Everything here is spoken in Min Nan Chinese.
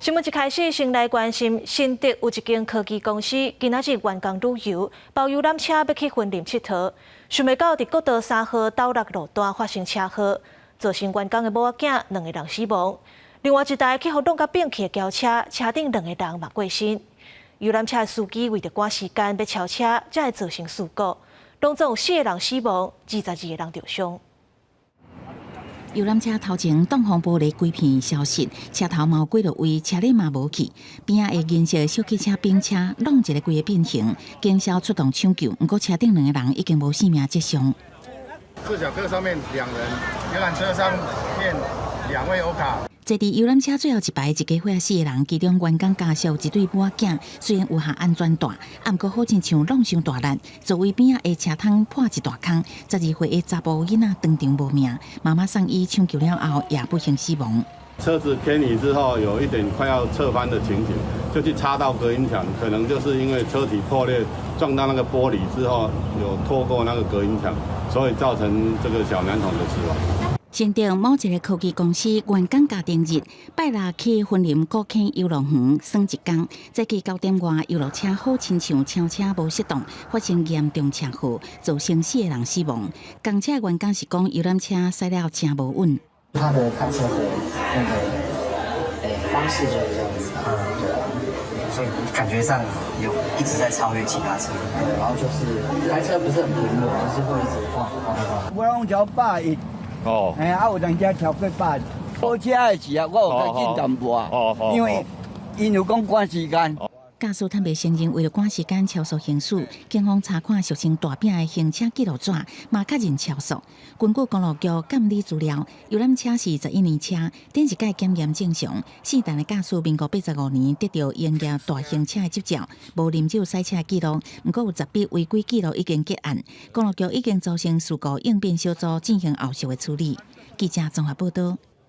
新聞一開始，先來關心新竹有一間科技公司，今仔日員工旅遊，包遊覽車欲去雲林𨑨迌，想袂到佇國道3號斗六路段發生車禍，造成員工的某仔囝兩個人死亡。另外一台去予挵甲反去的轎車，車頂兩个人嘛過身。遊覽車的司機為著趕時間欲超車，才會造成事故，攏總有四個人死亡，22個人著傷。遊覽車頭前擋風玻璃規片消失，車頭嘛有幾落位，車輪嘛無去。邊仔的銀色小汽車冰車挵一个規个變形，警消出動搶救，毋過車頂兩個人已經無性命跡象。自小客上面兩人，遊覽車上面兩位歐卡。坐佇遊覽車最後一排一家伙仔四个人，其中員工家屬一對母仔囝，雖然有繫安全帶，毋過好親像挵傷大力，座位邊仔的車窗破一大空。12歲的查埔囡仔當場無命，媽媽送醫搶救了後也不幸死亡。車子偏移之後，有一點快要側翻的情形，就去擦到隔音牆，可能就是因為車體破裂撞到那個玻璃之後，有透過那個隔音牆，所以造成這個小男童的死亡。新竹某一個科技公司員工家庭日，拜六去雲林古坑遊樂園耍一工，早起9點外遊樂車好親像超車無適當，發生嚴重車禍，造成四個人死亡。公車員工是講遊覽車駛了誠無穩。他的開車的那個方式就是這樣子，對啊，所以感覺上有一直在超越其他車，對，然後就是開車不是很平穩，就是會一直晃晃晃。我攏超110。哦，嘿，啊有當時超過百，倒車的時候，我有較緊淡薄仔，因為𪜶有講趕時間。駕駛坦白承認，為著趕時間超速行駛，警方查看俗稱大餅的行車記錄紙，嘛確認超速。根據公路局鑑理資料，遊覽車是11年車，頂一屆檢驗正常。四台的駕駛民國85年得到營業大型車的執照，無啉酒駛車記錄，毋過有10筆違規記錄已經結案。公路局已經組成事故應變小組進行後續的處理。記者綜合報道。